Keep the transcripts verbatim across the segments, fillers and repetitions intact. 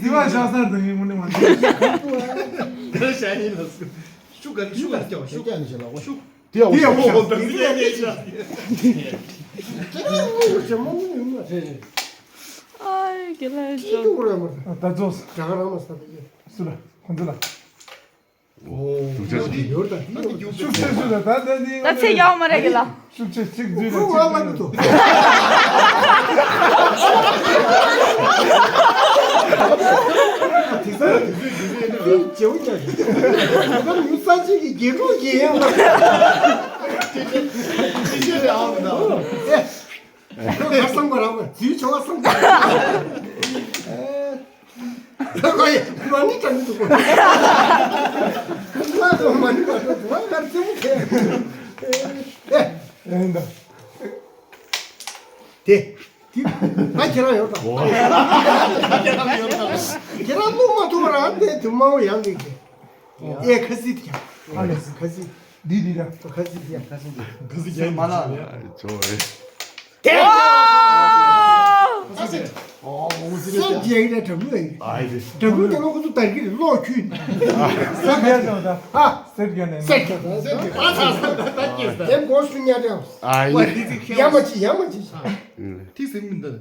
དེ་བ་ཤ་སར་དང་ཡིན་མོ་ནི་མ་འདུག་དེ་ཤ་ཡིན་ལ་སུ། ཤུགས་ག་ཤུགས་ག་སྐྱོ་ཤུགས་ཀྱང་ནི་ཤ་ལ་ཤུགས། དེ་ཡ་འོ་ཤུགས་འོ་དང་དེ་ཡ་ཡ་ཤ། ཁྱེད་རང་ངོ་བོ་ཆེ་མོ་ངོ་ཡོང་ན་རེད་རེད། ཨའི་དགེ་ལགས་ཅི་ཅོ། འདུག་རེད་མ་རེད། ད་ཚོ་གྲ་ག་རང་མ་ས་དེ་ཡ། སུ་ལ་ཁོང་ཚོ་ལ། ཨོ། ཐུགས་རྗེ་ཆེ། ཡོད་ད་དེ་ཡོད། ཤུགས་ཆེ་ཤུགས་ད་ད་ད་དེ། ད་ཚེ་ཡག་མ་རེད་གི་ལ། ཤུགས་ཆེ་གཅིག་བརྫུས་ལ་ཁོ་ང་ལ་མི་ཐུབ། དེ་ས་དེ་ཚོས་དེ་ཚོས་ནི་ར། ཅེའུ་ཅག་གི། ད་མི་ས་གཅིག་གི་རྒྱལ་ཁྲུང་གི་ཡིན་ལ། ཅི་ཅི་ཅི་ཅི་རེད་ཨང་ད། ཨེ། ཁོ་གར་སང་པ་རང་པ་རྫུས་ཆོག་སང་པ། ཁོ་ཡི་མ་ཎི་བགྲང་གི་འདུག་གོ། ཁོ་ཚོ་མ་ཎི་བགྲང་འདུག་ག་ང་རྩེད་མོ་དེ། ཨེ། ཨེ་འདྲ། དེ། དེ། ང་ཁྱེད་རང་ཡོད་དམ། ང་ཁྱེད་རང་ཡོད་དམ། ཁྱེད་རང་བླུག་མ་ཐུབ་པ་རང་དེ་དུ་མའོ་ཡང་གི་གི། ཨེ་ཁ་སི་དེ་ཡང་། ཨ་ལེ། ཁ་སི། འདི་འདི་ར། ཁ་སི་དེ་ཡང་། ཁ་སི་དེ་ཡང་། ཁ་སི་ཁྱེད་མ་ལ། ཅོ་ཨེ། དེ། ཨོ། ཨོ་ཟེར་རྒྱག་གི་རེད་དྲ་འབུ་ལ་ཡིན། ཨ་ཡིན། དྲ་འབུ་དེ་ལོ་ཁོ་ཚོ་དར་གི་རེད་ལོག་ཁྱུད། ས་ཁ་ཡ་ཅོ་ད། ཨ། སེར་རྒྱག་ནས་སེར་རྒྱག་ད་སེར་རྒྱག་ད་ད་ད་སྐྱེས་ད། དེ་མགོ་སུ་ཉལ་དྲ། ཨ་ཡིན། ཡ་མ་ཅི་ཡ་མ་ཅི། ཐིག་ཟིན་མི་འདུག་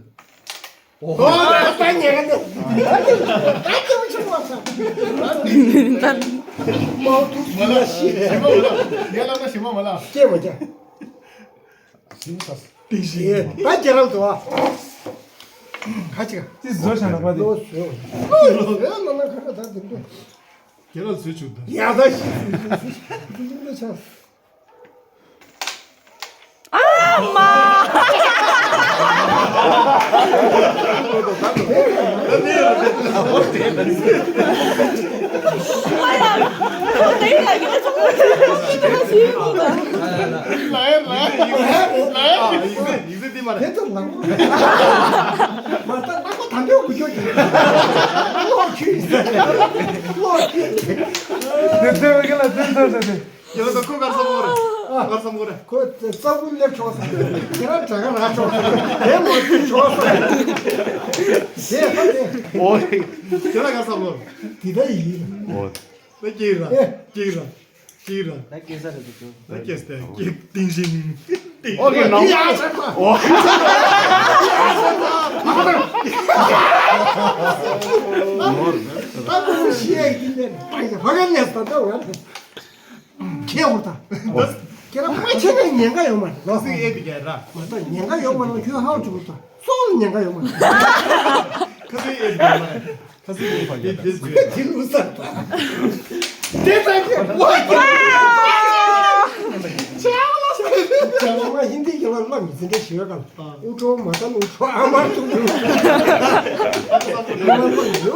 ཨོ་ད་ཉལ་ག་ནས། ད་སྐྱེ་བ་ཆུང་བ་ས། མའོ་ཐུག་མ་ལ་ཤི་རེད། ཞི་མ་མ་ལ་ཡ་ལ་ན་ཞི་མ་མ་ལ། སྐྱེ་མ་སྐྱེ། ཞིང་ས། ཏིང་ཞིང་། ད་ཁྱེད་རང་ཚོ་ཨ། ཁ་ཅིག་ཏི་བཟོ་བྱ་ན་པ་ཏི། ལོ་བཟོས། ལོ་བཟོས་ན་ན་ཁ་ཁ་ད་དེ་འདྲ། ཁྱེད་རང་བཟོས་བཅུག་ད། ཡ་ད་ཤི་ཤི་ཤི་ཤི་ཤི་ཤི་ཤི། ཨ་མ། ཁྱེད་རང་ཚོ་ཁོ་གར་སོང་བོ་རེད། གར་སོང་བོ་རེད། ཁོ་རྩ་བུ་སླེབས་ཆོག་ས། ཁྱེད་རང་དྲ་ག་རག་ཆོག་ས། དེ་མ་ཐུག་ཆོག་ས། དེ་ཧ་དེ། ཨོ། ཁྱེད་རང་གར་སོང་བོ་རེད། དེ་ད་ཡིན། ཨོ། ད་སྐྱེས་ར། ཨེ། སྐྱེས་ར། སྐྱེས་ར། ད་སྐྱེས་ས་རེད་དུ། ད་སྐྱེས་ས་སྐྱེས་ཏིང་ཞིང་། ཏིང་ཨོ་ཁེ་ནང་། ཡ་ཆག་པ། ཨོ། ད་ཁོ་ཤི་ཡ་ཡིན་ནས་ད་ཡ་ཧ་ག་ནས་ད་ད་བ། ཁྱེད་འོ་ད། ཁྱེད་རང་མ་ཁྱེད་ནས་ཉེན་ཁ་ཡོད་མ་རེད། ལོ་སིག་ཨེ་དི་ག་ར། མ་ད་ཉེན་ཁ་ཡོད་མ་རེད། ཁྱོད་ཧའོ་ཅི་འོ་ད། སོང་ལ་ཉེན་ཁ་ཡོད་མ་རེད། ཁ་སིག་ཨེ་དི་ག་མ་རེད། ཁ་སིག་ཨེ་དི་ག་ར། དེ་ལུས་ས་ད། དེ་ད་ཁྱེད་འོ་ད། ཁྱེད་ལ་ས། ཁྱེད་ལ་མ་ཧིན་དི་གི་ལ་ལ་མི་ཚེ་འདྲ་ཞི་བའི་ག་ལ། ཨུ་ཁྲོ་མ་ད་ལུ་ཁྲོ་ཨ་མ་ཏུ་ལུ། ཨ་མ་ལུ་ཡོད།